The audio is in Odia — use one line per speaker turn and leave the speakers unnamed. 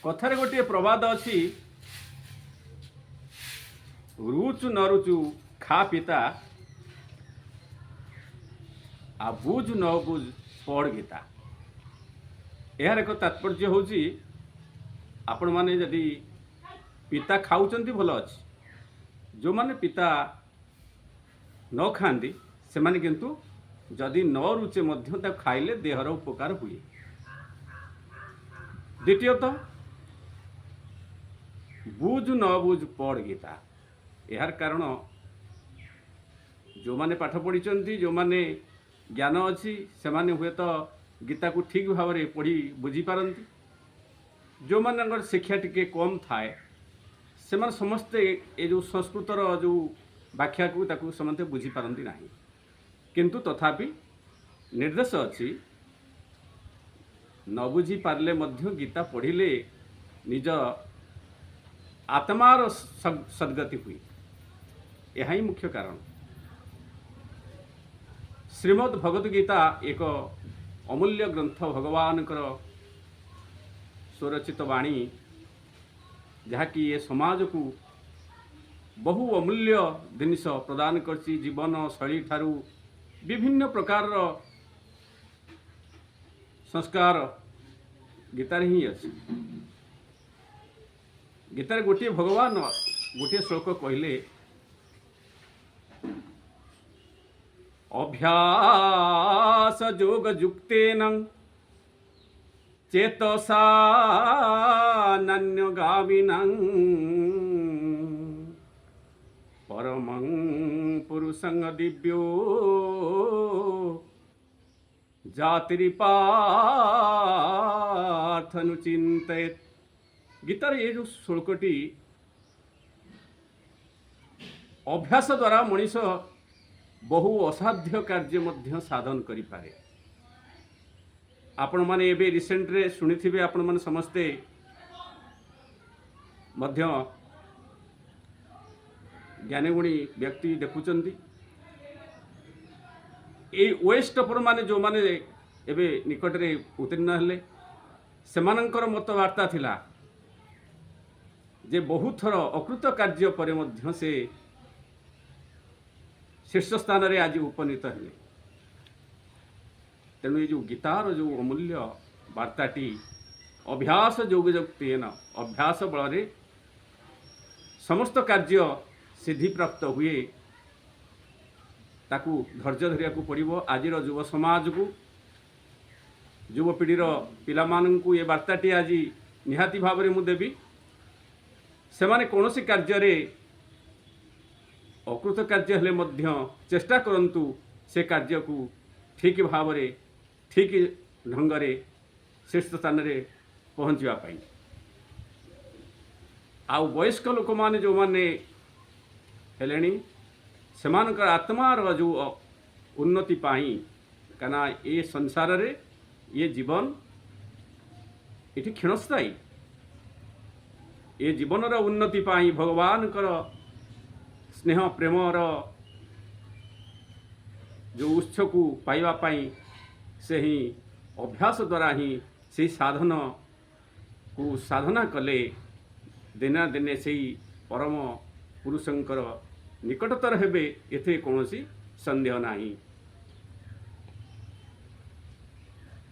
କଥାରେ ଗୋଟିଏ ପ୍ରବାଦ ଅଛି, ରୁଚୁ ନ ରୁଚୁ ଖା ପିତା, ଆଉ ବୁଝ ନ ବୁଝ ପଢ଼ ଗୀତା। ଏହାର ଏକ ତାତ୍ପର୍ଯ୍ୟ ହେଉଛି, ଆପଣମାନେ ଯଦି ପିତା ଖାଉଛନ୍ତି ଭଲ ଅଛି। ଯେଉଁମାନେ ପିତା ନ ଖାଆନ୍ତି, ସେମାନେ କିନ୍ତୁ ଯଦି ନ ରୁଚେ ମଧ୍ୟ ତାକୁ ଖାଇଲେ ଦେହର ଉପକାର ହୁଏ। ଦ୍ୱିତୀୟତଃ, ବୁଝ ନ ବୁଝ ପଢ଼ ଗୀତା। ଏହାର କାରଣ, ଯେଉଁମାନେ ପାଠ ପଢ଼ିଛନ୍ତି, ଯେଉଁମାନେ ଜ୍ଞାନ ଅଛି, ସେମାନେ ହୁଏତ ଗୀତାକୁ ଠିକ୍ ଭାବରେ ପଢ଼ି ବୁଝିପାରନ୍ତି। ଯେଉଁମାନଙ୍କର ଶିକ୍ଷା ଟିକେ କମ୍ ଥାଏ, ସେମାନେ ସମସ୍ତେ ଏ ଯେଉଁ ସଂସ୍କୃତର ଯେଉଁ ବ୍ୟାଖ୍ୟାକୁ ତାକୁ ସମସ୍ତେ ବୁଝିପାରନ୍ତି ନାହିଁ। କିନ୍ତୁ ତଥାପି ନିର୍ଦ୍ଦେଶ ଅଛି, ନ ବୁଝିପାରିଲେ ମଧ୍ୟ ଗୀତା ପଢ଼ିଲେ ନିଜ ଆତ୍ମାର ସଦ୍ଗତି ହୁଏ। ଏହା ହିଁ ମୁଖ୍ୟ କାରଣ। ଶ୍ରୀମଦ୍ ଭଗବତ ଗୀତା ଏକ ଅମୂଲ୍ୟ ଗ୍ରନ୍ଥ, ଭଗବାନଙ୍କର ସ୍ୱରଚିତ ବାଣୀ, ଯାହାକି ଏ ସମାଜକୁ ବହୁ ଅମୂଲ୍ୟ ଜିନିଷ ପ୍ରଦାନ କରିଛି। ଜୀବନ ଶୈଳୀ ଠାରୁ ବିଭିନ୍ନ ପ୍ରକାରର ସଂସ୍କାର ଗୀତାରେ ହିଁ ଅଛି। ଗୀତାରେ ଗୋଟିଏ ଭଗବାନ ଗୋଟିଏ ଶ୍ଲୋକ କହିଲେ, ଅଭ୍ୟାସ ଯୋଗ ଯୁକ୍ତେନ ଚେତସା ନାନ୍ୟଗାମିନଂ ପରମଂ ପୁରୁଷଂ ଦିବ୍ୟୋ ଜାତିରିପାର୍ଥନୁଚିନ୍ତୟେତ୍। ଗୀତାର ଏ ଯେଉଁ ଶ୍ଲୋକଟି, ଅଭ୍ୟାସ ଦ୍ୱାରା ମଣିଷ ବହୁ ଅସାଧ୍ୟ କାର୍ଯ୍ୟ ମଧ୍ୟ ସାଧନ କରିପାରେ। ଆପଣମାନେ ଏବେ ରିସେଣ୍ଟରେ ଶୁଣିଥିବେ, ଆପଣମାନେ ସମସ୍ତେ ମଧ୍ୟ ଜ୍ଞାନୀଗୁଣୀ ବ୍ୟକ୍ତି ଦେଖୁଛନ୍ତି, ଏଇ ଓଏଏସ୍ ଟପର ମାନେ ଯେଉଁମାନେ ଏବେ ନିକଟରେ ଉତ୍ତୀର୍ଣ୍ଣ ହେଲେ, ସେମାନଙ୍କର ମତ ବାର୍ତ୍ତା ଥିଲା ଯେ ବହୁଥର ଅକୃତ କାର୍ଯ୍ୟ ପରେ ମଧ୍ୟ ସେ ଶୀର୍ଷ ସ୍ଥାନରେ ଆଜି ଉପନୀତ ହେଲେ। ତେଣୁ ଏ ଯେଉଁ ଗୀତାର ଯେଉଁ ଅମୂଲ୍ୟ ବାର୍ତ୍ତାଟି, ଅଭ୍ୟାସ ଯୋଗଯୁକ୍ତେନ, ଅଭ୍ୟାସ ବଳରେ ସମସ୍ତ କାର୍ଯ୍ୟ ସିଦ୍ଧିପ୍ରାପ୍ତ ହୁଏ। ତାକୁ ଧୈର୍ଯ୍ୟ ଧରିବାକୁ ପଡ଼ିବ। ଆଜିର ଯୁବ ସମାଜକୁ, ଯୁବପିଢ଼ିର ପିଲାମାନଙ୍କୁ ଏ ବାର୍ତ୍ତାଟି ଆଜି ନିହାତି ଭାବରେ ମୁଁ ଦେବି। ସେମାନେ କୌଣସି କାର୍ଯ୍ୟରେ ଅକୃତ କାର୍ଯ୍ୟ ହେଲେ ମଧ୍ୟ ଚେଷ୍ଟା କରନ୍ତୁ ସେ କାର୍ଯ୍ୟକୁ ଠିକ୍ ଭାବରେ, ଠିକ୍ ଢଙ୍ଗରେ ଶୀର୍ଷ ସ୍ଥାନରେ ପହଞ୍ଚିବା ପାଇଁ। ଆଉ ବୟସ୍କ ଲୋକମାନେ ଯେଉଁମାନେ ହେଲେଣି, ସେମାନଙ୍କର ଆତ୍ମାର ଯେଉଁ ଉନ୍ନତି ପାଇଁ, କାହିଁକିନା ଏ ସଂସାରରେ ଏ ଜୀବନ ଏଠି କ୍ଷଣସ୍ଥାୟୀ। ଏ ଜୀବନର ଉନ୍ନତି ପାଇଁ, ଭଗବାନଙ୍କର ସ୍ନେହ ପ୍ରେମର ଯେଉଁ ଉତ୍ସକୁ ପାଇବା ପାଇଁ, ସେହି ଅଭ୍ୟାସ ଦ୍ୱାରା ହିଁ ସେଇ ସାଧନକୁ ସାଧନା କଲେ ଦିନେ ନା ଦିନେ ସେଇ ପରମ ପୁରୁଷଙ୍କର ନିକଟତର ହେବେ, ଏଥିରେ କୌଣସି ସନ୍ଦେହ ନାହିଁ।